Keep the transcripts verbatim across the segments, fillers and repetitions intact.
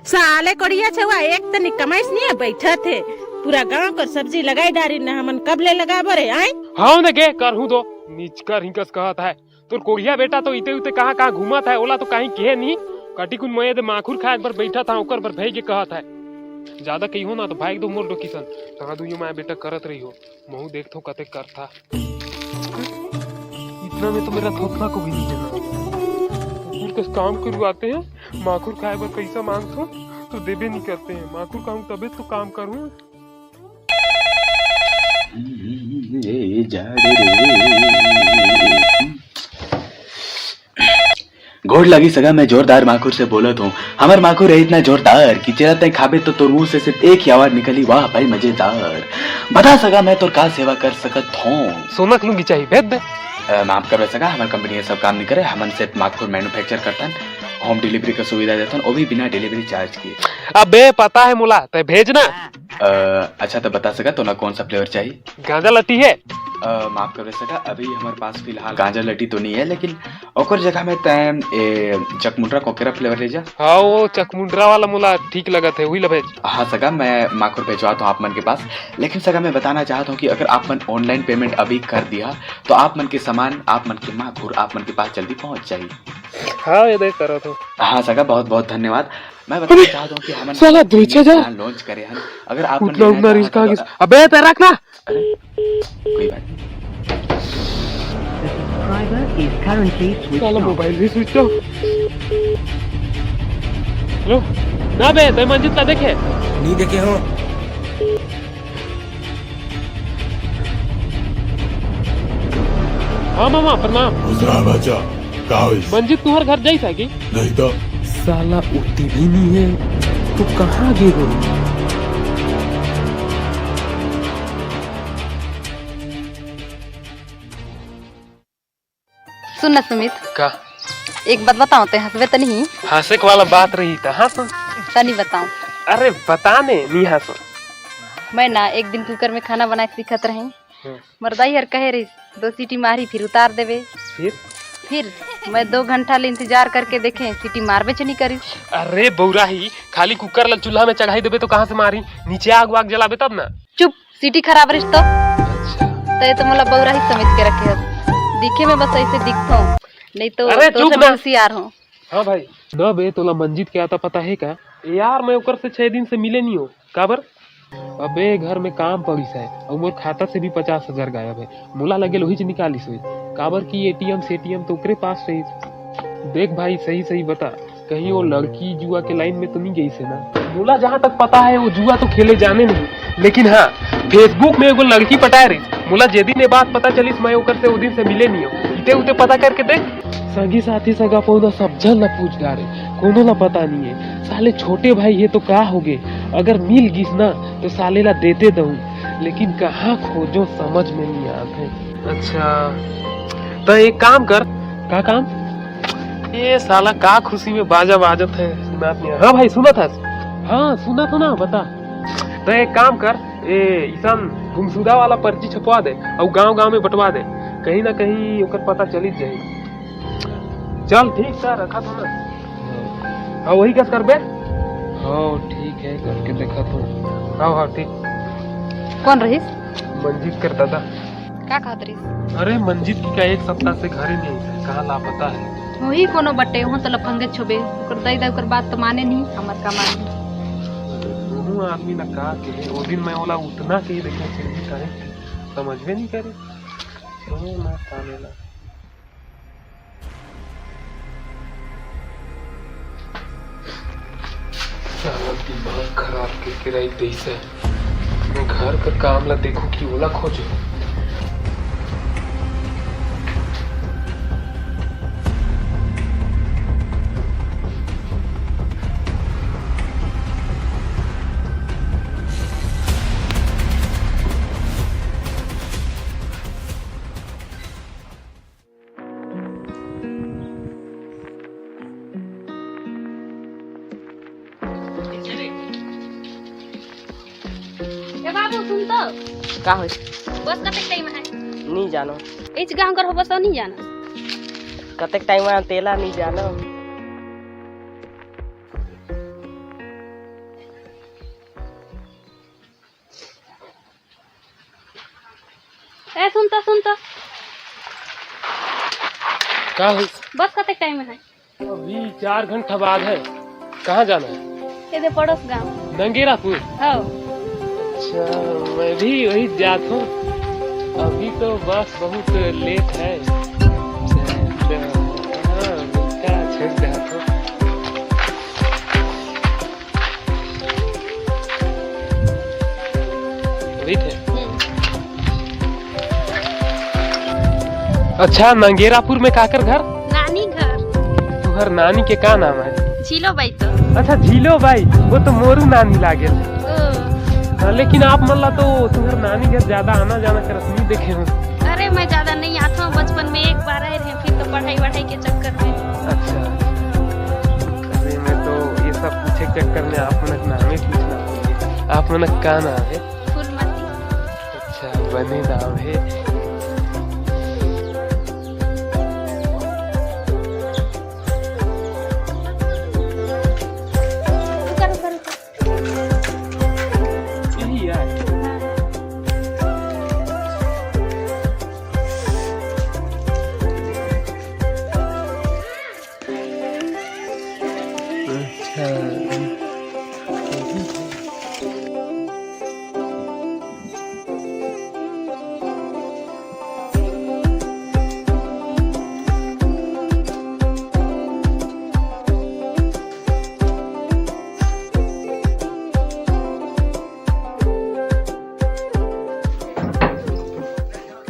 साले कोढ़िया छउवा, एक तनी कमाइस नहीं है, बैठत हे। पूरा गांव कर सब्जी लगाई डारी न, हमन कब ले लगाबो रे, आय? हाँ न गे, करहूँ दो, निचकर ही कस कहत है। तोर कोढ़िया बेटा तो इते उते कहाँ कहाँ घूमत है, ओला तो कहीं कहे नहीं। कटी कुन मये दे माखुर खाए बर बैठत है, ओकर बर भई के कहत है। ज्यादा कहिहो ना तो भाई दो मोर डोकी सन। तहाँ दुइयो माय बेटा करत रही हो, महू देखथो कते करथा। इतना में तो मेरा थोथना को भी नहीं देना। कुकुर कस काम करवाते हैं, माखुर खाए बर पैसा मांगथो तो देबे नहीं करते हैं। माखुर खाऊं तबे तो काम करूं। ए, जा रे रे। गोड़ लगी सगा, मैं जोरदार माखुर से बोलत हूँ। हमर माखुर है इतना जोरदार कि जेला तैं खाबे तो तोर मुंह से सिर्फ एक ही आवाज निकली, "वाह भाई, मजेदार।" बता सगा, मैं तोर का सेवा कर सकत हूँ? सोना के लुंगी चाहिए, भेज दे। अ, माफ करबे सगा, हमर कंपनी ये सब काम नहीं करे। हमन सिर्फ माखुर मैन्युफैक्चर करथन, होम डिलीवरी का सुविधा देथन, वो भी बिना डिलीवरी चार्ज किए। अबे, पता है मोला, तैं भेज ना। अ, अच्छा, तो बता सका, तोला कौन सा फ्लेवर चाहिए? गांजा लट्टी है? अ, माफ करबे सका, अभी हमारे पास फिलहाल गांजा लट्टी तो नहीं है, लेकिन ओकर जगह में तैं ए चकमुंडरा कोकेरा फ्लेवर ले जा। हाँ, वो चकमुंडरा वाला मोला ठीक लगत है, वही ला भेज। हाँ सका, मैं माखुर भेजवात हूँ आप मन के पास, लेकिन सका, मैं बताना चाहता हूँ कि अगर आप मन ऑनलाइन पेमेंट अभी कर दिया, तो आप मन के सामान, आप मन के माखुर आप मन के पास जल्दी पहुँच जाही। हाँ, ये देख करत हूँ। हाँ सका, बहुत बहुत धन्यवाद। मैं बताना अरे, चाहता हूँ कि हमन साला एक नया बेचा जा। प्लान लॉन्च करे हन। अगर आप मन उठना लेना उठना चाहत रिश्ता हो आगे तो से। अबे, तैं रख ना। अरे, कोई बात नहीं। Subscriber is currently switched साला off। मोबाइल भी स्विच ऑफ। हेलो, ना बे, तैं मंजीत ला देखे? नहीं देखे हो। हाँ मामा, प्रणाम। खुश रहा बच्चा, का होइस? मंजीत तुहर घर जाइस है कि? नहीं तो। साला उती भी नहीं है, तो कहाँ गे हो? सुन ना सुमित। का? एक बात बताओ, ते हंसबे त नहीं? हंसे के वाला बात रही त हंस। तनी बताओ। अरे बता ने, नहीं हंस। मैं ना एक दिन कुकर में खाना बनाए सीखत रही। हम्म। मोर दाई हर कहे रहिस, "दो सीटी मारी, फिर उतार देबे।" फिर? फिर मैं दो घंटा ले इंतजार करके देखे, सीटी मारबे च नहीं करिस। अरे बौराही, खाली कुकर ला चूल्हा में चढ़ाई देबे तो कहाँ से मारी? नीचे आग वाग जलाबे तब ना। चुप, सीटी खराब रहिस तो। अच्छा। तय तो मोला बौराही समझ के रखे हस। दिखे में बस ऐसे दिखथों, नहीं तो अरे, तोर चुप से ना। मैं होशियार हूँ। हाँ भाई। न बे, तोला मंजीत के आता पता है का? यार, मैं ओकर से छह दिन से मिले नहीं हो। काबर? अबे, घर में काम पड़िस है, अउ मोर खाता से भी पचास हजार गायब है। मोला लगे ओहीच निकालिस होही, काबर कि एटीएम सेटीएम तो ओकरे पास रहिस। देख भाई, सही सही बता, कहीं वो लड़की जुआ के लाइन में तो नहीं गई से ना? मोला जहाँ तक पता है, वो जुआ तो खेले जाने नहीं, लेकिन हाँ, Facebook में एगो लड़की पटाए रहिस। मोला जे दिन ये बात पता चलिस, मैं ओकर से वो दिन से मिले नहीं हो। इते उते पता करके देख। संगी साथी सगा पौधा सब झन ला पूछ डारे, कोनो ला पता नहीं है। साले छोटे भाई है तो का हो गे, अगर मिल गिस ना तो साले ला देते दहूं, लेकिन कहाँ खोजो समझ में नहीं आत है। अच्छा, तो एक काम कर। का काम? ये साला का खुशी में बाजा बाजत है, सुनात नहीं है। हाँ भाई, सुनत हस? हाँ, सुनत हो ना, बता। तो एक काम कर, ए इसन गुमशुदा वाला पर्ची छपवा दे अउ गांव गांव में बंटवा दे, कहीं ना कहीं ओकर पता चलित जाही। चल ठीक सर, रखत हो ना। हाँ, वही कस करबे। हाँ ठीक है, करके देखत हो। हाँ हाँ ठीक। कौन रहिस? मंजीत कर दादा। का कहत रहिस? अरे मंजीत की का एक सप्ताह से घरे नहीं है, कहाँ लापता है। वही कोनो बटे, वहाँ तो लफंगे छोबे, ओकर दाई दाई ओकर बात तो माने नहीं, हमर का माने। दोनों आदमी ना का के, वो दिन मैं ओला उतना के देखे, फिर भी काहे समझबे नहीं करे। सुनो ना साले ला। साला दिमाग खराब करके रख दइस है। मैं घर का काम ला देखूं कि ओला खोजो। ए बाबू, सुन तो। का होइस? बस कतेक टाइम है? नहीं जानो। इस गांव कर हो बस नहीं जाना। कतेक टाइम है तेला नहीं जानो। सुन तो, सुन तो। का हो? बस कतेक टाइम है? अभी चार घंटा बाद है। कहाँ जाना है? ये दे पड़ोस गांव। नंगेरापुर? हाँ। अच्छा, मैं भी वही जात हूँ। अभी तो बस बहुत लेट है। हाँ, मिलता है, छूट जात हूँ। अभी थे? हम्म। अच्छा, नंगेरापुर में काकर घर? नानी घर। तुम्हार नानी के का नाम है? झीलो बाई तो। अच्छा, झीलो बाई, वो तो मोरू नानी लागे। ओ। हाँ, लेकिन आप मन ला तो तुम्हार नानी घर ज्यादा आना जाना करत नहीं देखे हो। अरे, मैं ज्यादा नहीं आता हूँ, बचपन में एक बार आए रहे, फिर तो पढ़ाई वढ़ाई के चक्कर में। अच्छा, अरे, मैं तो ये सब पूछे के चक्कर में आप मन के नाम ही पूछना भूल गए। आप मन के का नाम है? फूलमती। अच्छा, बने नाम है। रुका, रुका, रुका। यही यार। अच्छा।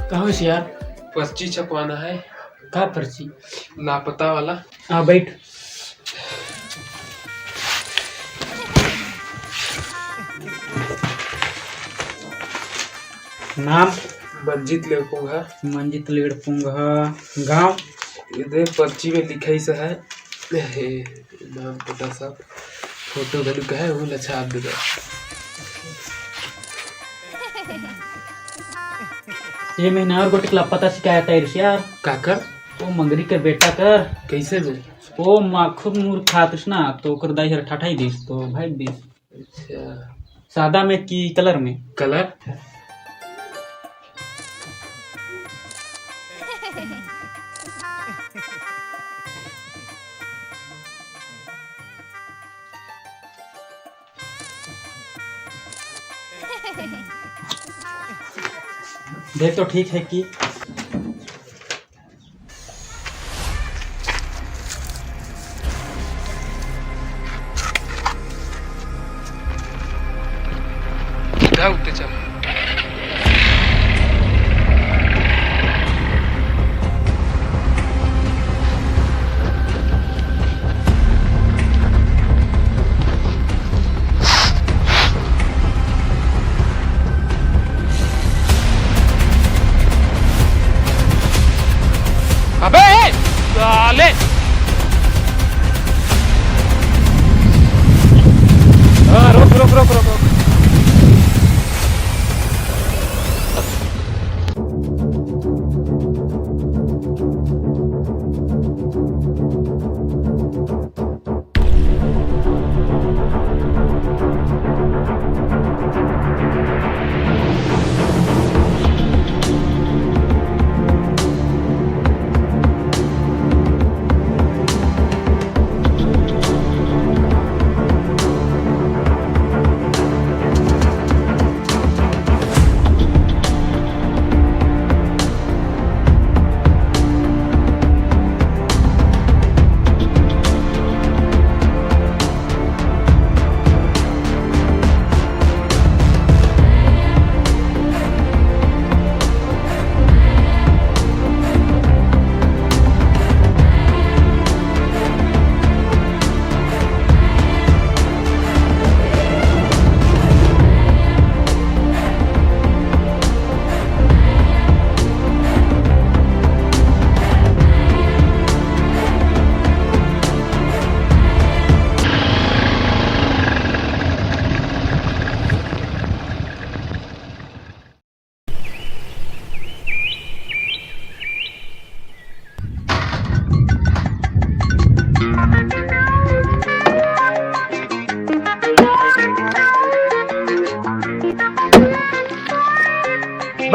कहो यार। पर्ची छपवाना है। का पर्ची? लापता वाला। हाँ, बैठ। नाम? मंजीत लेड़पुंगहा। मंजीत लेड़पुंगहा। गांव? इधर पर्ची में लिखाइस है। हे, नाम पता सब। फोटो घलो कहे, वो ला छाप दे। ये महीना और गोटिक ला पता शिकायत आई रही यार। काकर? वो मंगरी के बेटा कर। कैसे बे? वो माखुर मूर्ख आतुस ना, तो ओकर दाई हर ठाठाई दिस, तो भाग दिस। अच्छा। सादा में कि कलर में? कलर। देख तो ठीक है कि सीधा उठे चल। अबे, साले। हाँ, रुक, रुक, रुक, रुक, रुक।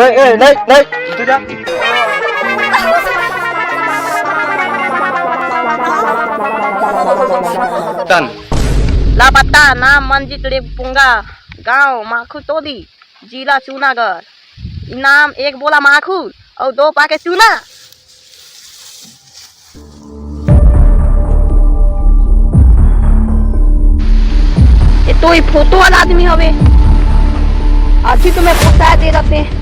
ए, ए, नहीं, नहीं। तू जा। तन। लापता, नाम मंजीत रेपुंगा, गांव माखुर तोली, जिला चूनागढ़। इनाम एक बोला माखुर अउ दो पाके चूना। ये तो ये फोटो वाला आदमी हवे। अभी तो मैं पहुंचा दे रहते।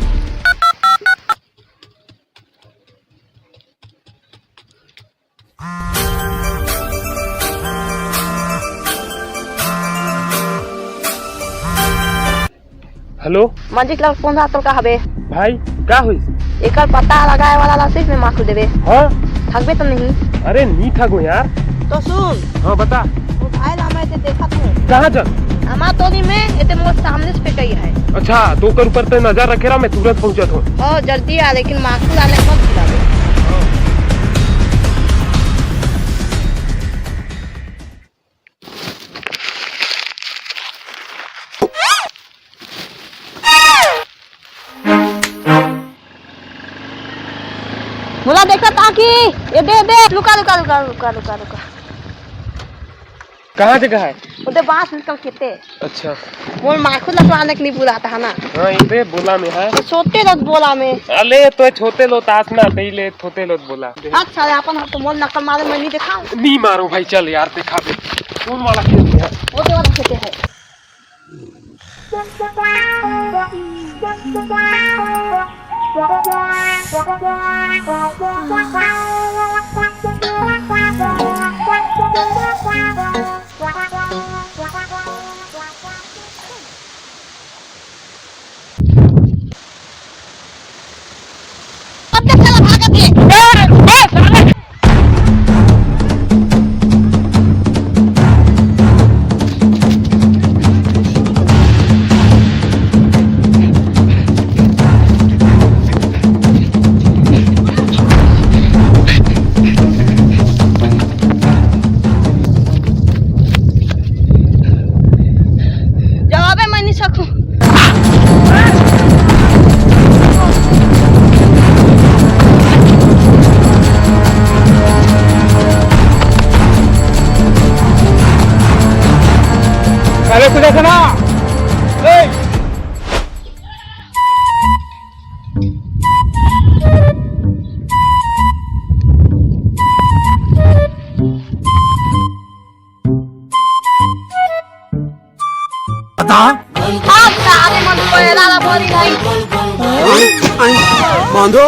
हेलो। मंजीत ला फोन रहा, तोर का हबे? भाई, का होइस? एकर पता लगाए वाला ला सिर्फ में माखुर देबे। हाँ? थकबे तो नहीं? अरे, नी थको यार। तो सुन। हाँ, बता। वो भाई ला मैं ते देखत हूँ। कहाँ जग? हमार तोरी में, एते मोर सामने से फेंकई है। अच्छा, तो ओकर ऊपर ते नजर रखे रहा, मैं तुरंत पहुँचत हूँ। हाँ, जल्दी आ, लेकिन माखुर आने मत भुलाबे। मोला देखत आ कि ये दे, दे। लुका, लुका, लुका, लुका, लुका, लुका। कहाँ जगह है? ओदे बांस निकल खेते। अच्छा। मोर माखुर ला तो आने के नहीं बुलाता है ना। हाँ, ये दे बोला में है। तो छोटे लोग बोला में। अले तो छोटे लो तास ना, ते ले छोटे लोग बोला। अच्छा, अपन हम तो मोल नकल मारे, मैं नहीं देखा। नहीं मारो भाई, चल यार, देखा बे। कौन वाला खेत है? वो तो वाला खेते है। जवाबे मैं नहीं सकूं। अरे कुछ ऐसा ना। ए! बता। आ, साले मन कोयला ला बोली नहीं। बांधो।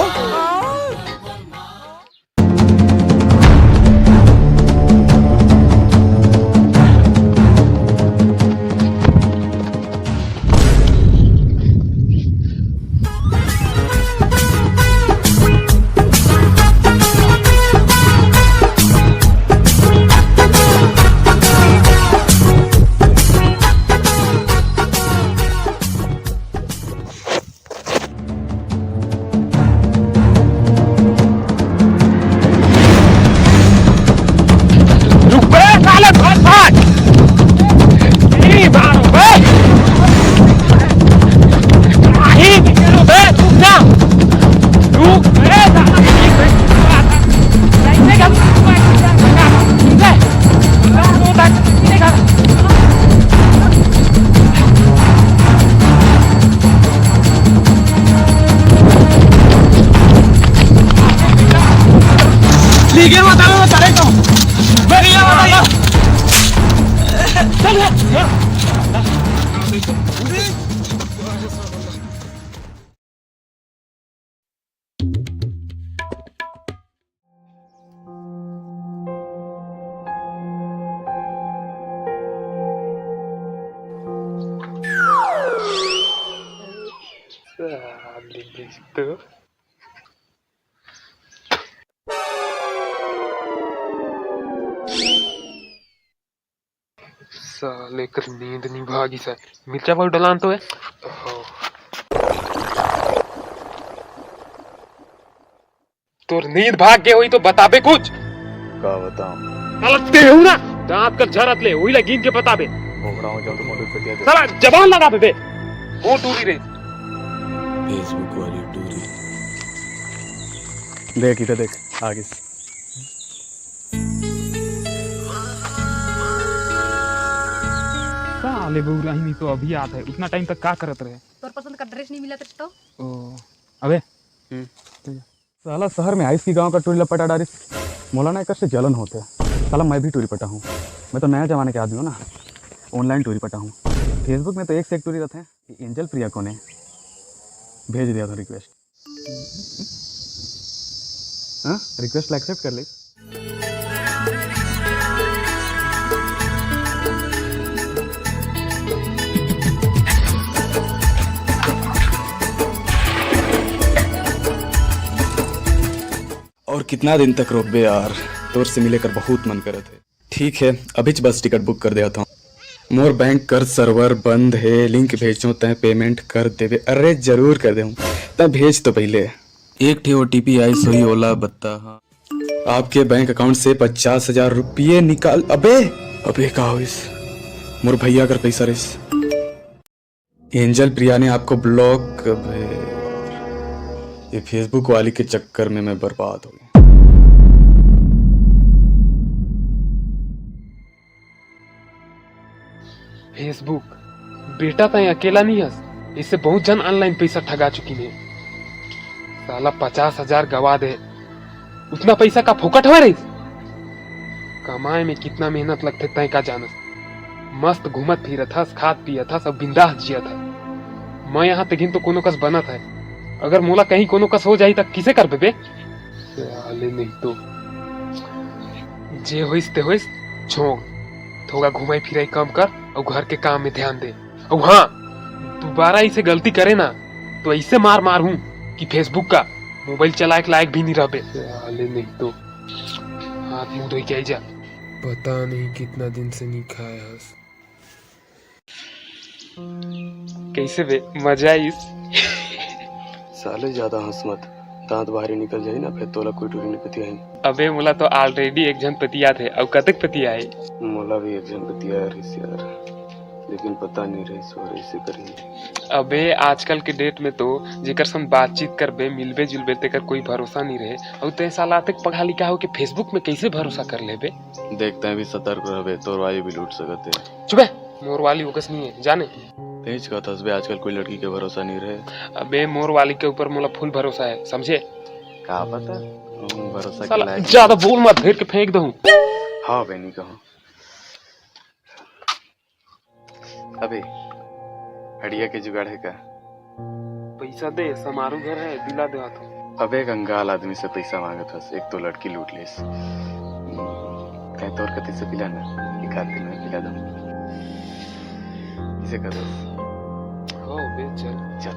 रुक बे, साले, भाग, भाग। नहीं मारो बे। नहीं निकलो बे, रुक जा। रुक बे, साले। ठीक है, बता, मैं बता रहा हूँ। मैं नहीं बता रहा। चल, चल। साले बिस्तर। साले कर नींद नहीं भागी सा। मिर्चा पाउडर लान तो है। हाँ। तोर नींद भाग गे होही तो बताबे कुछ। का बताऊं? साला तेहू ना, दांत कर झरत ले, वही ला गिन के बताबे। घबराओ, जाओ तो मोटर पे दे दे। साला जबान लगा दे दे। वो टूरी रे। Facebook वाली टूरी। देख, इधर देख, आ गई। साले बउराही नहीं तो अभी आता है, उतना टाइम तक का करत रहे? तोर पसंद का ड्रेस नहीं मिला तो? ओ, अबे। हम्म। साला शहर में आइस कि गांव का टूरी ल पटा डारिस। मोला ना एकर से जलन होथे। साला मैं भी टूरी पटाहूँ। मैं तो नया जमाने के आदमी हूँ ना। Online टूरी पटाहूँ। Facebook में तो एक से एक टूरी रहिथे। ये एंजल प्रिया कोन हे? भेज देथों request। हाँ, request ला accept कर ले। और कितना दिन तक रोकबे यार, तोर से मिले कर बहुत मन करत हे। ठीक हे, अभीच बस टिकट book कर देथों। मोर बैंक कर server बंद हे, link भेजों, तैं payment कर देबे। अरे जरूर कर देहूँ, तैं भेज तो पहिले। एक ठे OTP आइस होही, ओला बता। हाँ, आपके बैंक account से पचास हजार रुपये निकाल। अबे, अबे का होइस? मोर भैया कर पैसा रहिस। एंजल प्रिया ने आपको block। अबे, ये Facebook वाली के चक्कर में मैं बर्बाद हो गया। Facebook, बेटा तैं अकेला नहीं हस, इससे बहुत जन online पैसा ठगा चुकी है। साला पचास हजार गवा दे, उतना पैसा का फोकट होय रहिस? कमाए में कितना मेहनत लगथे तैं का जानस। मस्त घूमत फिरत हस, खात पियत हस, अब बिंदास जियत हस। मैं यहाँ तेगिन तो कोनो कस बनत है, अगर मोला कहीं कोनो कस हो जाही त किसे करबे बे? साले नहीं तो। जे होइस ते होइस, छोड़। थोड़ा घुमाई फिराई कम कर और घर के काम में ध्यान दे। और हाँ, दोबारा इसे गलती करे ना तो ऐसे मार मार हूँ कि Facebook का मोबाइल चलाए के लायक भी नहीं रहबे। साले नहीं तो। हाथ मुंह धोई के आई जा। पता नहीं कितना दिन से नहीं खाया हस। कैसे बे, मजा आइस? साले ज्यादा हंस मत, दांत बाहरी निकल जाही ना, फिर तोला कोई टूरी नहीं पतियाही। अबे मोला तो already एक झन पतियात हे, अउ कतेक पतियाए? मोला भी एक झन पतियाए रहिस यार, लेकिन पता नहीं रहिस वो ऐसे करही। अबे आजकल के date में तो जेकर संग बातचीत करबे, मिलबे जुलबे, तेकर कोई भरोसा नहीं रहे। अउ तैं साला अतेक पढ़ा लिखा हो के Facebook में कैसे भरोसा कर लेबे? देख, तैं भी सतर्क रहबे, तोर वायु भी लूट सकत हे। चुप बे, मोर वाली ओकस नहीं है, जाने। तेज कहत हस बे, आजकल कोई लड़की के भरोसा नहीं रहे। अबे मोर वाली के ऊपर मोला full भरोसा है, समझे? का पता, हम भरोसा के साला लायक ज्यादा बोल मत, घेर के फेंक दूं। हाँ बे, नहीं कहूँ। अबे, हड़िया के जुगाड़ है का? पैसा दे, समारू घर है, दिला दे हाथों। अबे, कंगाल आदमी से पैसा मांगत हस, एक तो लड़की लूट लेस। तैं तोर कति से पिला ना, एक आध दिन में पिला दूं। किसे कर दस? हो बे, चल। चल।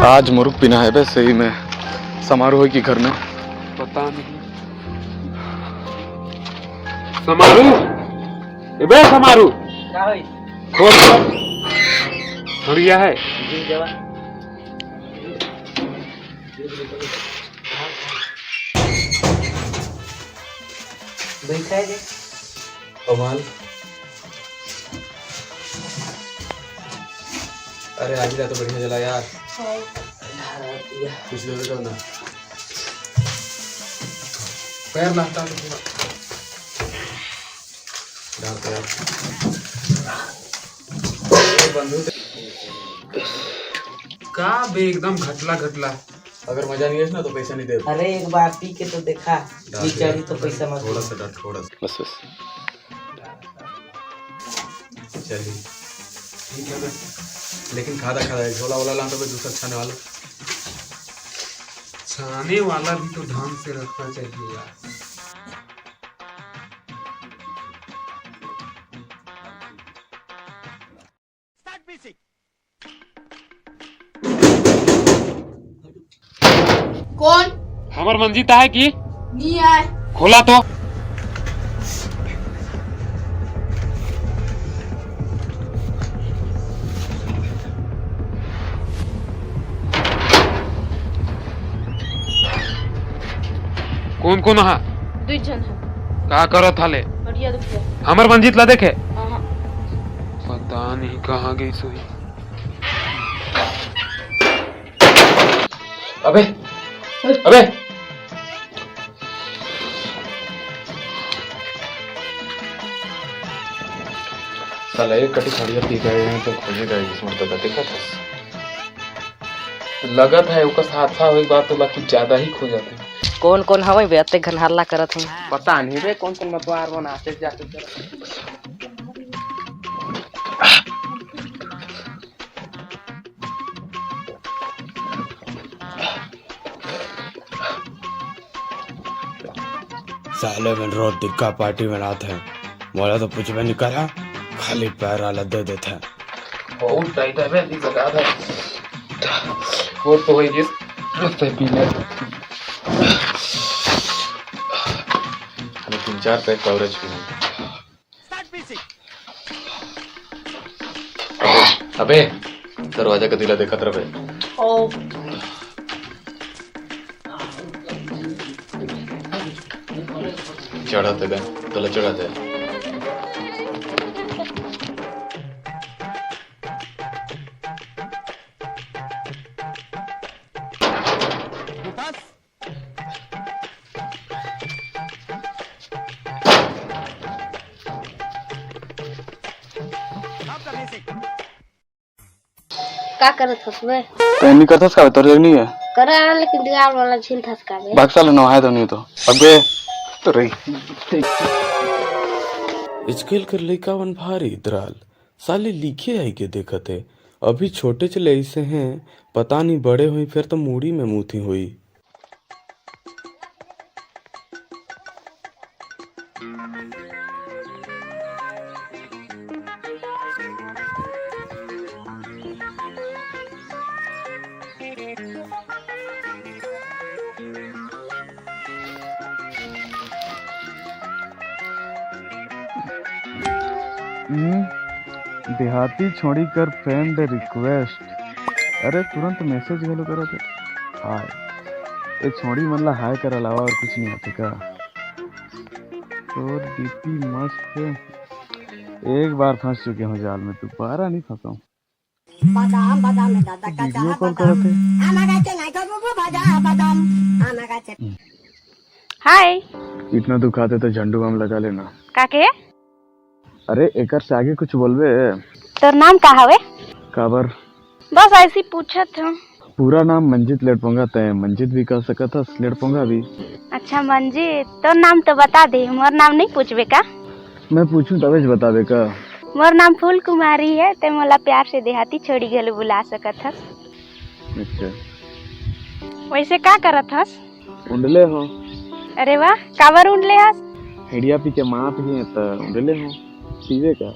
आज मुरुक पिना है बे, सही में। समारू होई कि घर में? पता नहीं। समारू, ए बे समारू। का होई? खोल। हड़िया है। जी जवान। बैठा है जी। कमाल। अरे आज ला तो बढ़िया जला यार। हाँ। कुछ दे दो ना। पैर ना हटा दो पूरा। डाल पैर। ये बंधु दे। का बे एकदम घटला घटला। अगर मजा नहीं है ना तो पैसा नहीं दे। अरे एक बार पी के तो देखा, डाल नहीं चढ़ी तो पैसा मत थोड़ा दे। सा डाल, थोड़ा सा। बस बस। चलिए, ठीक है बे। लेकिन खादा खादा है, झोला वोला लाना तो बे दूसरा छाने वाला। छाने वाला भी तो ढंग से रखना चाहिए यार। कौन? हमर मंजीत आय कि? नी आय। खोला तो। कोन कोन हा? दुई झन हा। का करत हाले? बढ़िया दुखिया। हमर मंजीत ला देखे? हाँ, हाँ। पता नहीं कहाँ गई सोई। अबे, अबे, साला एक कटी खड़िया पी गए हैं तो खोजे गए इस मर्द का, देखा था? लगत है ओकर हादसा होए के बाद तो ला कुछ ज्यादा ही खो जाते। कौन कौन हवे बे, अतेक घन हल्ला करत हवे? पता नहीं बे, कौन कौन मतवार मन आते जाते करत। साले मन रोज दिक्का पार्टी बनात हे, मोला तो पूछबे नहीं करा, खाली पैर वाला दे देथे। बहुत टाइट है बे, अभी बता दे। वो तो वही जिस, उससे पी ले। अरे तीन चार पैक कवरेज पी। अबे, दरवाजा कति ला देखत रहे। ओ। चढ़त हे बे, तोला चढ़त हे। का करत हस बे? तैं नहीं करथस का बे? तोर जग नहीं है? करा, लेकिन दीवार वाला झील थस का बे? भाग साले, नहाए तो नहीं तो। अबे, तो रही। आजकल कर लइका मन भारी इतराल, साले लिखे आई के देखत हे। अभी छोटे चले ऐसे हैं, पता नहीं बड़े होई फिर तो मूड़ी में मूती होई। हम्म, देहाती छोड़ी कर friend request। अरे, तुरंत message घलो करत हे। हाय। ए छोड़ी मन ला हाय कर अलावा और कुछ नहीं आथे का? तोर डीपी मस्त हे। एक बार फंस चुके हूँ जाल में, दोबारा नहीं फंसाऊँ। बादाम, बादाम में दादा का वीडियो चाह कॉल बादाम। करत हे। आमा गाचे नहीं तो बुबु बाजा बादाम। आमा गाचे। हाय। इतना दुखाते तो झंडू बाम लगा लेना। का के? अरे, एकर से आगे कुछ बोलबे? तोर नाम का हवे? काबर? बस ऐसी पूछत हूँ। पूरा नाम मंजीत लेड़पोंगा, तैं मंजीत भी कह सकत हस, लेड़पोंगा भी। अच्छा मंजीत, तोर नाम तो बता दे, मोर नाम नहीं पूछबे का? मैं पूछूं तबे ज बताबे का? मोर नाम फूल कुमारी है, तैं मोला प्यार से देहाती छोड़ी घलो बुला सकत हस। अच्छा। वैसे का करत हस? उंडले हो। अरे वाह, काबर उंडले हस? हेड़िया पी के मात गए त उंडले हो। पीबे का?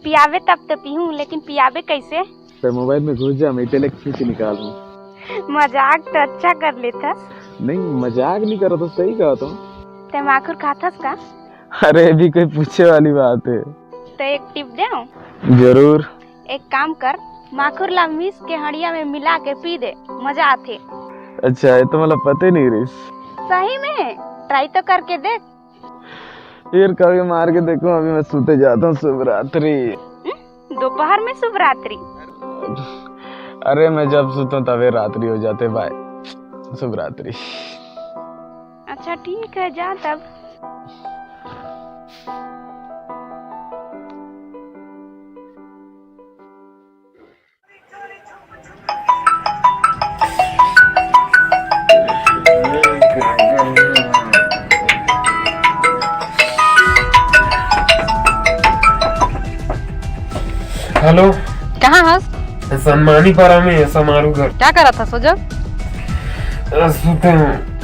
पियाबे तब तो पीहूं, लेकिन पियाबे कैसे? तैं मोबाइल में घुस जा, मैं तेले खींच निकाल हूँ। मजाक तो अच्छा कर लेथस। नहीं, मजाक नहीं करत हूँ, सही कहत हूँ। तैं माखुर खाथस का? अरे, ये भी कोई पूछे वाली बात है? तो एक टिप देवं? जरूर। एक काम कर, माखुर ला मीस के हड़िया में मिला के पी दे, मजा आथे। अच्छा, ये तो मतलब पता ही नहीं रहीस। सही में, ट्राई तो करके देख। फिर कभी मार के देखो, अभी मैं सोते जाता हूँ। शुभ रात्रि। हम्म, दोपहर में शुभ रात्रि? अरे, मैं जब सोता हूँ तभी रात्रि हो जाते। बाय, शुभ रात्रि। अच्छा ठीक है, जा तब। हेलो। कहाँ हस? सनमानी पारा में समारू घर। का करत हस ओ जग? अ, सुते हूँ।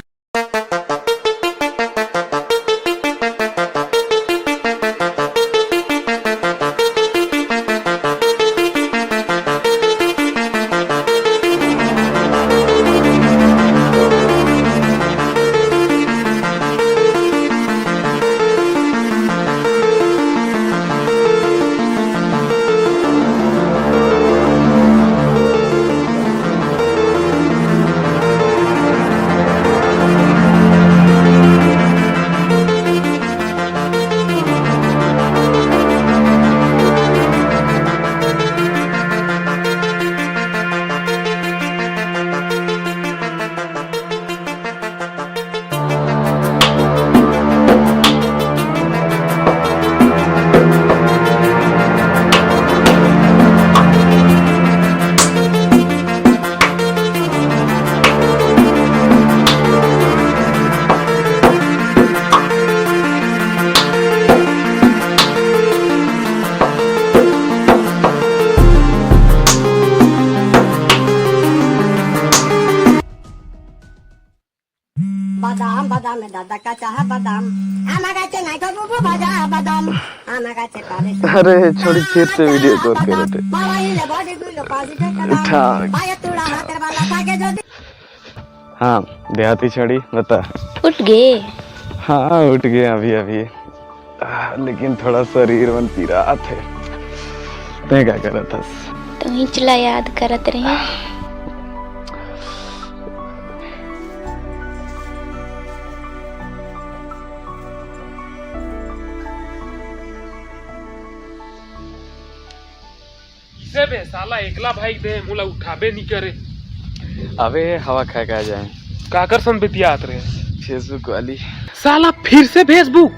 বাদাম, বাদাম, দাদা কাঁচা বাদাম। আমার কাছে নাই তো বুবু ভাজা বাদাম। আমার কাছে পাবে। अरे छोड़ी, फिर से वीडियो कॉल करे थे। मावा ही ले बॉडी बिल्ड पॉजिटिव कदम। ठाक। पाए तूड़ा हाथ वाला खाके जो हाँ, देहाती छड़ी, बता। उठ गए? हाँ, उठ गए अभी अभी। आह, लेकिन थोड़ा शरीर मन पिरात हे। तैं का करत हस? तुही चला याद करत रहे। किसे बे साला, एकला भाई दे, मोला उठाबे नी करे। अबे हवा खाए का जाए। काकर संग बेतियात रहे? Facebook वाली। साला फिर से Facebook?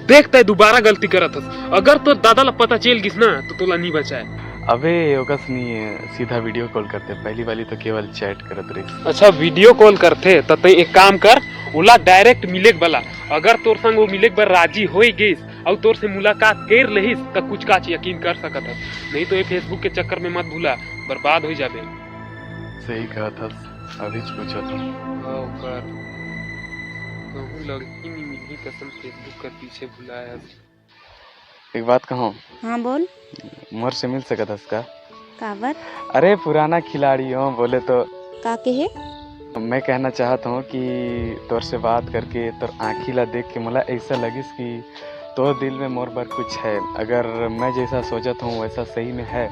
देख, तै दोबारा गलती करत हस। अगर तोर दादा ला पता चल गिस ना, तो तोला नी बचाए। अबे ओकस नी, सीधा वीडियो कॉल करते। पहली वाली तो केवल चैट करत रहिस। अच्छा, वीडियो कॉल करते, त तै एक काम कर, ओला डायरेक्ट मिले के बला। अगर तोर संग वो मिले के बर राजी होई गिस, अउ तोर से मुलाकात कर लेहिस, त कुछ काच यकीन कर सकत हस। नहीं तो ये Facebook के चक्कर में मत भूला, बर्बाद हो जाबे। सही कहत हस, अभी पूछत हूँ। हाँ, ओकर कहूँ लड़की नी मिलही, कसम Facebook कर पीछे भुलाए हस। एक बात कहूँ? हाँ, बोल। मोर से मिल सकत हस का? काबर? अरे, पुराना खिलाड़ी हो, बोले तो। का कहे? मैं कहना चाहत हूँ कि तोर से बात करके, तोर आँखी ला देख के मोला ऐसा लगिस कि तोर दिल में मोर बर कुछ है। अगर मैं जैसा सोचत हूँ वैसा सही में है,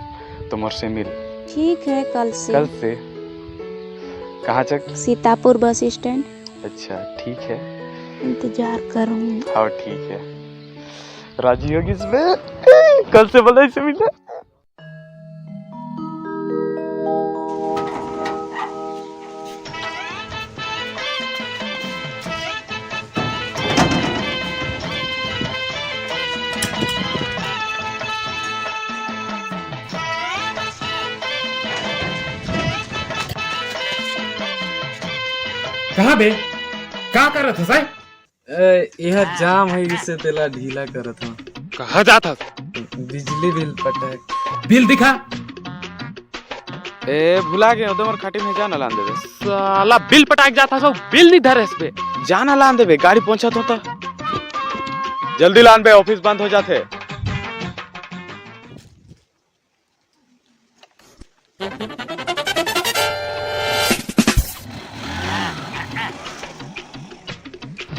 तो मोर से मिल। ठीक है, कल से। कल से? कहाँ तक? Sitapur bus stand. अच्छा, ठीक है। इंतजार करूँगी। हाँ, ठीक है। राजी होगिस बे। कल से बोला इसे मिलना। कहाँ बे? का करत हस, आय? ए, एहर जाम होई गिसे, तेला ढीला करत हंव। कहाँ जात हस? बिजली बिल पटाए। बिल दिखा। ए, भुला गेंव, ओदे मोर खाटी में, जा ना लान देबे। साला बिल पटाए के जात हस, बिल नी धरे हस बे। जा ना लान देबे, गाड़ी पहुंचत हो त। जल्दी लान बे, ऑफिस बंद हो जाथे।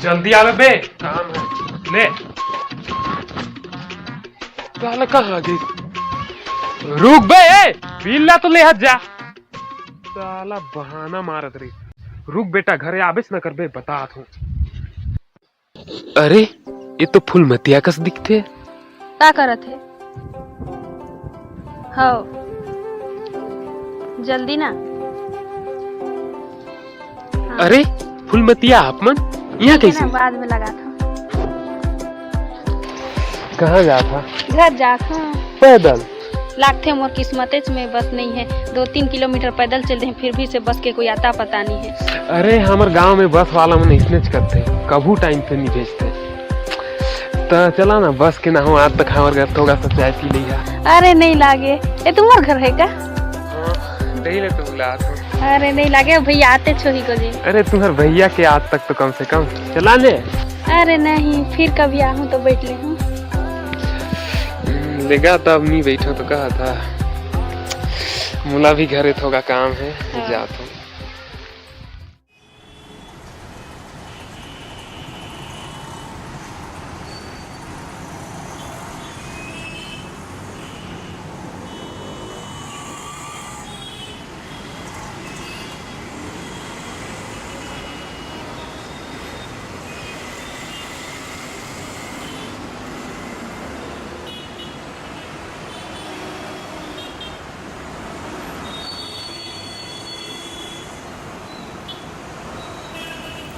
जल्दी आवे बे, काम है। ले। साला कहाँ गिस? रुक बे, ए, बिल ला तो लेहत जा। साला बहाना मारत रही। रुक बेटा, घरे आबेच न करबे, बतात हूँ। अरे, ये तो फूलमतिया कस दिखथे। का करत हे? हव, जल्दी ना। हाँ। अरे, फूलमतिया, आप मन यहाँ ठीक है ना, कैसे? बाद में लगात हंव। कहाँ जात हस? घर जात हंव। पैदल? लागथे मोर किस्मतेच में बस नइ हे। दो तीन किलोमीटर पैदल चल देंव, फिर भी से बस के कोई अता पता नइ हे। अरे, हमर गांव में बस वाला मन इसनेच करथे, कभू टाइम पे नइ भेजथे। त चला ना, बस के नाहू आत तक हमर घर थोड़ा सा चाय पी लिहा। अरे, नइ लागे, ए तुम्हर घर हे का? हाँ, तही ले तो बुलात हंव। अरे, नइ लागे, भैया आतेच होही को जी। अरे, तुम्हर भैया के आत तक तो कम से कम चला ले। अरे नहीं, फिर कभी आहूँ तो बैठ लेहूँ। हम्म, लेगा तब नहीं बैठो तो कहा था। मोला भी घरे थोड़ा काम है, हाँ। जात हूँ।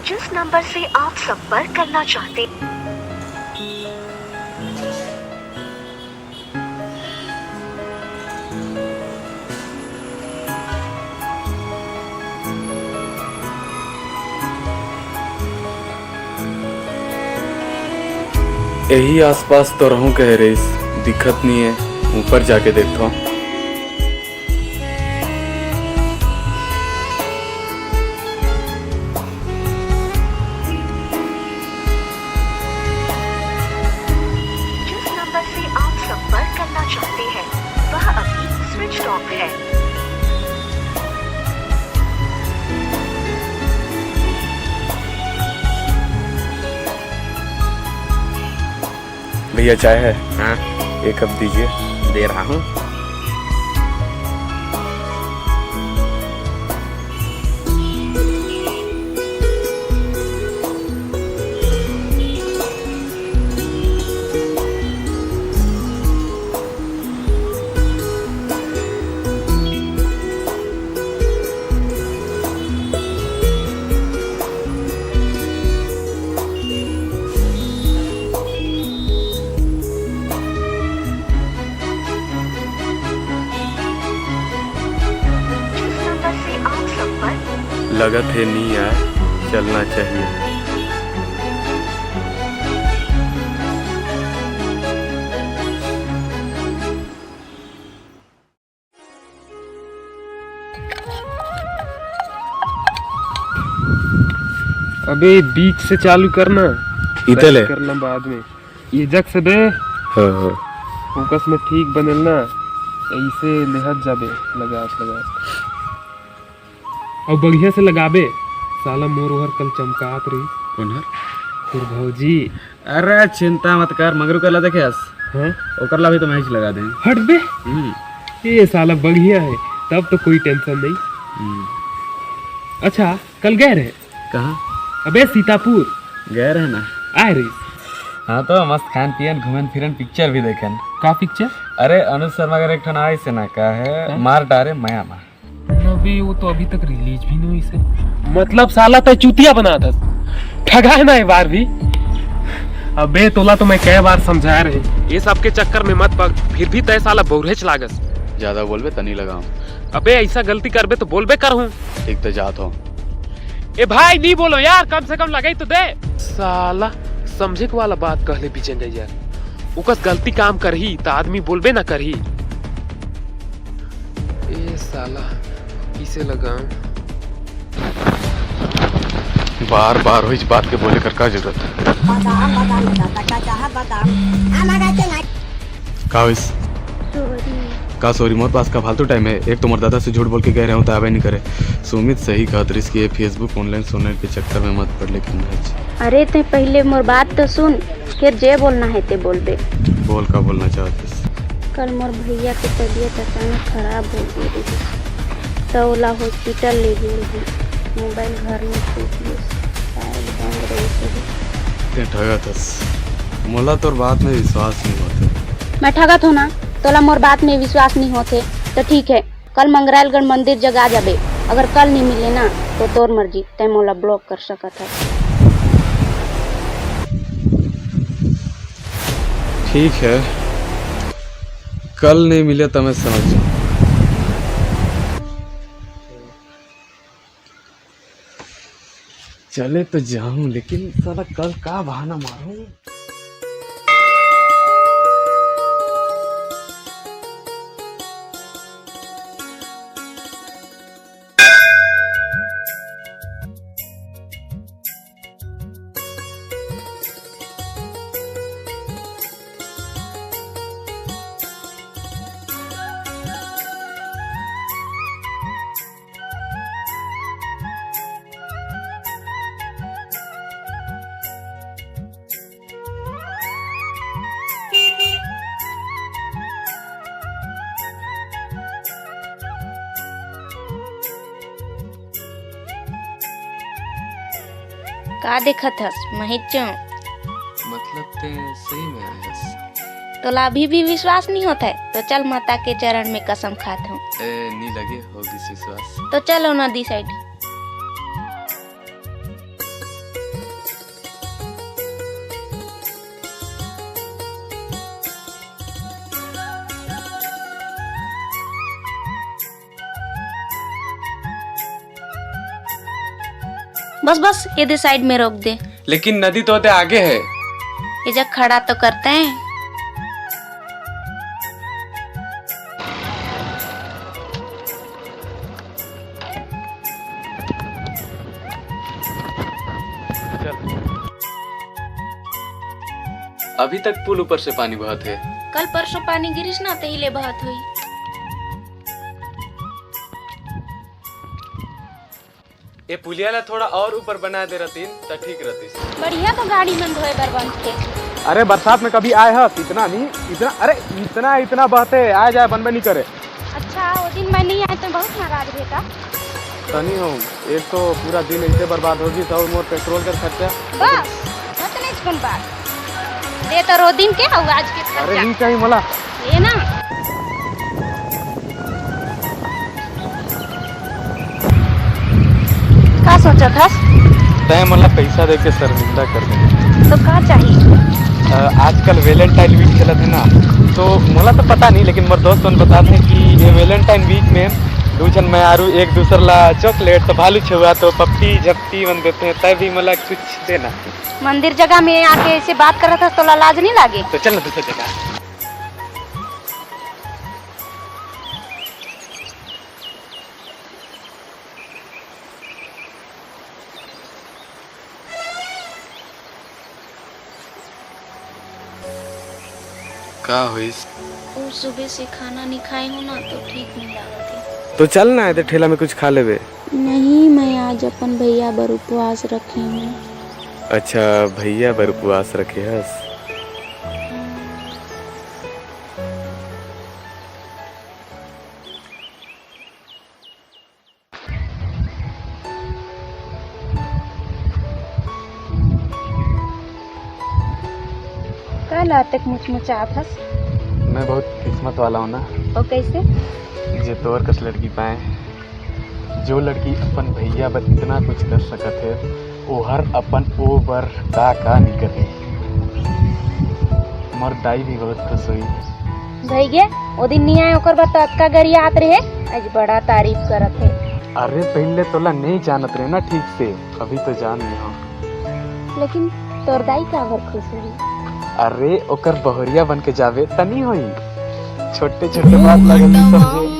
जिस नंबर से आप संपर्क करना चाहते हैं। एही आसपास तो रहूं कहे रहिस, दिखत नहीं है, ऊपर जाके देखता हूँ। भैया, चाय है? हाँ। एक कप दीजिए। दे रहा हूँ। लगत हे नी आय, चलना चाहिए। अबे बीच से चालू करना, इते ले। Rush करना बाद में। ये जग से बे। हाँ, हाँ। Focus में ठीक बनेल ना, ऐसे लेहत जाबे, लगास, लगास। अब बढ़िया से लगाबे, साला मोर ओहर कल चमकात रही। कौन हर? तोर भौजी। अरे चिंता मत कर, मंगरू कर ला देखे हस। हाँ? ओकर ला भी तो मैं ही लगा दें। हट बे। हम्म। ये साला बढ़िया है, तब तो कोई tension नहीं। हम्म। अच्छा, कल गए रहे? कहाँ? अबे सीतापुर। गए रहे ना। आए रही। हाँ तो मस्त खान पियन, घूमन फिरन, picture भी देखन। का picture? अरे अनुज शर्मा का एक ठन आइस हे ना, का है? हाँ? मार डारे मया मा। अभी वो तो अभी तक release भी नहीं हुई से। मतलब साला तय चूतिया बना दस। ठगा है ना ये बार भी। अबे तोला तो मैं कई बार समझाए रहे, ये सब के चक्कर में मत पड़, फिर भी तय साला बौरहेच लागस। ज्यादा बोलबे त नहीं लगाऊं। अबे ऐसा गलती करबे तो बोलबे करहूं। ठीक तो जात हो। ए भाई, नहीं बोलो यार, कम से कम लगाई तो दे। साला समझे के वाला बात कहले बिजंगैया। उकस गलती काम करही त आदमी बोलबे ना करही। ए साला, किसे लगाऊं? बार बार वही बात के बोले कर का जरूरत है? बादाम, बादाम, बादाम, कच्चा चाहा बादाम। हम आ गए थे ना। का होइस? Sorry। का sorry? मोर पास का फालतू time है? एक तो मोर दादा से झूठ बोल के गए रहे हूँ, तो आवे नहीं करे। सुमित सही कहत रहिस कि ये Facebook, online, online के चक्कर में मत पड़, लेकिन भाई। अरे, ते पहले मोर बात तो सुन, फिर जे बोलना है ते बोलबे। बोल, का बोलना चाहत हस? कल मोर भैया के तबीयत अचानक खराब हो गई रहिस, त ओला hospital ले गे रहिन। Mobile घर में छूट गिस, शायद बंद रहिस होही। ते ठगत हस, मोला तोर बात में विश्वास नहीं होते। मैं ठगत हूँ ना, तोला मोर बात में विश्वास नहीं होते, तो ठीक है, कल मंगरायलगढ़ मंदिर जग आ जाबे। अगर कल नहीं मिले ना, तो तोर मर्जी, तै मोला block कर सकत हस। ठीक है, कल नहीं मिले तो मैं समझ जाऊँ। चले तो जाऊं, लेकिन साला कल का बहाना मारूं? का देखत हस, महिचो? मतलब ते सही में आयस? तोला अभी भी विश्वास नहीं होत है, तो चल माता के चरण में कसम खात हूँ। ए, नी लगे होगिस विश्वास। तो चलो नदी side। बस, बस, ये दे side में रोक दे। लेकिन नदी तो ओदे आगे है। ये जग खड़ा तो करते हैं। अभी तक पुल ऊपर से पानी बहत है। कल परसों पानी गिरिस ना, तेही ले बहत हुई। ये पुलिया ला थोड़ा और ऊपर बना दे रहतीन त ठीक रहतीस। बढ़िया तो गाड़ी मन धोए बर बनथे। अरे बरसात में कभी आए हस? इतना नहीं, इतना, अरे इतना, इतना बहथे, आए जाए बनबे नहीं करे। अच्छा, वो दिन मैं नहीं आए तो बहुत नाराज होता। तनी हो, एक तो पूरा दिन ऐसे बर्बाद होगी, तो मोर पेट्रोल का खर्चा। बस, उतने कौन बात। दे तो रो दिन के, और आज के अरे खर्चा। नहीं चाहिए मला। ये ना। का सोचत हस? तैं मोला पैसा दे के शर्मिंदा कर दे। तो का चाहिए? अ, आजकल वैलेंटाइन वीक चलत है ना, तो मोला तो पता नहीं, लेकिन मोर दोस्त मन बतात हैं कि ये वैलेंटाइन वीक में दू झन मयारू एक दूसर ला चॉकलेट तो भालू छुआ तो पप्पी झप्पी मन देते हैं, तै भी मोला कुछ देना। मंदिर जगह में आके ऐसे बात करत हस, तोला लाज नहीं लागे? तो चल ना दूसरी जगह। का होइस? वो सुबह से खाना नहीं खाए हूँ ना, तो ठीक नहीं लागत है। तो चल ना, एदे ठेला में कुछ खा लेबे। नहीं, मैं आज अपन भैया बर उपवास रखे हूँ। अच्छा, भैया बर उपवास रखे हस। का ला अतेक मुचमुचात हस? मैं बहुत किस्मत वाला हूँ ना। ओ कैसे? जे तोर कस लड़की पाए, जो लड़की अपन भैया बर इतना कुछ कर सकत है, ओहर अपन ओ बर का का नहीं करे। मोर दाई भी बहुत खुश हुई। भई गे, ओ दिन नहीं आए, ओकर बाद तो अतका गरियात रहे, आज बड़ा तारीफ करत है। अरे, पहले तोला नहीं जानत रहे ना ठीक से, अभी तो जान ले हो। लेकिन तोर दाई काबर खुश हुई? अरे, ओकर बहुरिया बन के जावे, तनी होई। छोटे छोटे बात लगल नहीं समझे।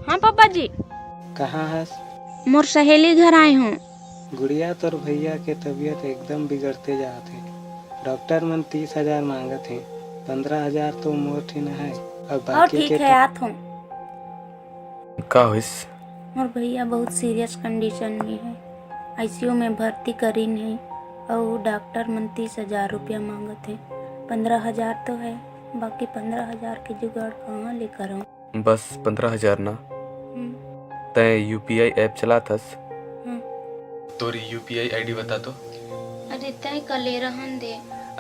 हाँ पापा जी। कहाँ हस? मोर सहेली घर आए हूँ। गुड़िया, तोर भैया के तबीयत एकदम बिगड़ते जात हे। डॉक्टर मन तीस हजार मांगत हे, पंद्रह हजार तो मोर ठिन है, अब हाँ, बाकी ठीक के है, तो आत हूँ। का होइस? मोर भैया बहुत सीरियस कंडीशन में है, आईसीयू में भर्ती करीन है, अउ डॉक्टर मन तीस हजार रुपया मांगत है। पंद्रह हजार तो है, बाकी पंद्रह हजार के जुगाड़ कहाँ ले करऊँ? बस पंद्रह हजार ना? हम्म। तैं यूपीआई ऐप चलात हस? हाँ। तोर यूपीआई आईडी बता तो। अरे तैं कले रहन दे।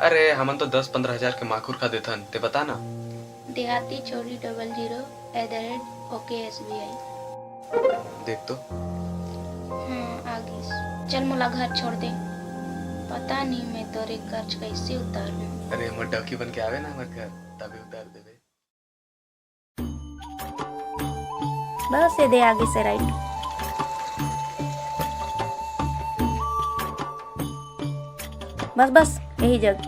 अरे हमन तो दस पंद्रह हजार के माखुर खा देथन, तैं बता ना। देहाती Chauri double zero at the rate okay SBI. देख तो। हाँ, आ गिस। चल मोला घर छोड़ दे। पता नहीं मैं तोरे कर्ज कैसे उतारूँ। अरे हमर डौकी बन के आवे ना हमर घर, तभी उतार देबे। बस ये दे आगे से राइट। बस बस यही जग।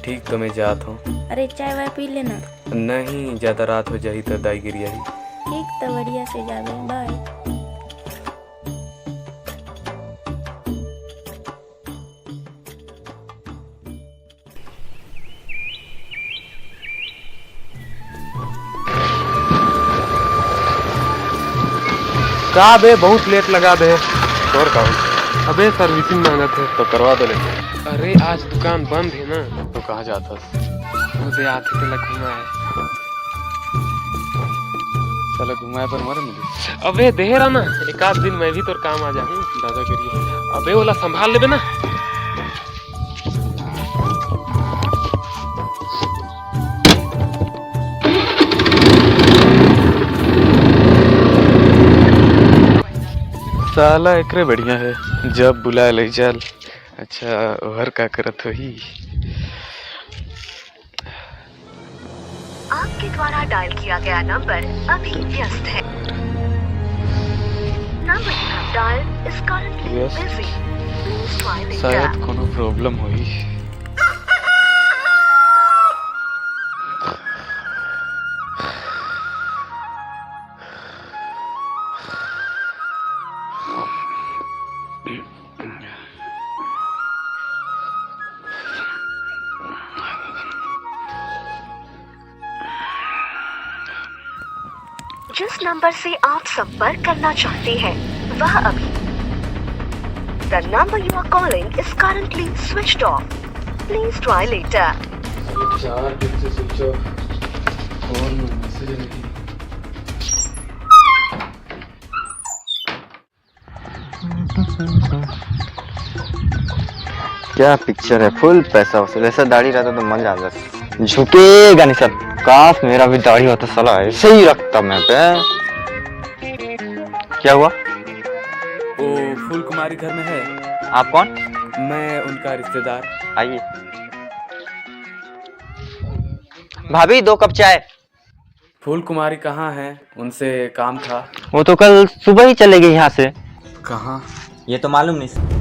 ठीक तो मैं जात हूँ। अरे चाय वाय पी लेना। नहीं, ज्यादा रात हो जाही तो दाईगिरी आही। ठीक तो बढ़िया से जाबे, बाय। का बे, बहुत लेट लगा दे। तोर का होइस? अबे, सर्विसिंग मांगत हे। तो करवा दो लेके। अरे, आज दुकान बंद हे ना। तो कहाँ जात हस? वो दे आथे तेला घुमाए। साला घुमाए पर मर मिली। अबे, देहे रह ना, एक आध दिन मैं भी तोर काम आ जाहूँ। दादागिरी। अबे, ओला संभाल लेबे ना। साला एकरे बढ़िया है, जब बुला ले चल। अच्छा, ओहर का करत होही? आपके द्वारा डायल किया गया नंबर अभी व्यस्त है। Number you have dialed is currently व्यस्त? Busy. Please try later. शायद कोनो प्रॉब्लम होही। जिस नंबर से आप संपर्क करना चाहते हैं, वह अभी The number you are calling is currently switched off. Please try later. चार दिन से स्विच ऑफ, कॉल, मैसेज नहीं। क्या पिक्चर है, फुल पैसा वसूल। ऐसा दाढ़ी रहता तो मजा आ जाता। झुकेगा नहीं सर। काश मेरा भी दाढ़ी होता, साला ऐसे ही रखता मैं बे। क्या हुआ? वो फूल कुमारी घर में है। आप कौन? मैं उनका रिश्तेदार। आइए। भाभी, दो कप चाय। फूल कुमारी कहाँ है? उनसे काम था। वो तो कल सुबह ही चले गए यहाँ से। कहाँ? ये तो मालूम नहीं।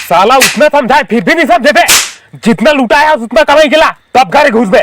साला उतना समझाए फिर भी नहीं समझे बे। जितना लुटाया उतना कमाई गेला, तब घर घुस बे।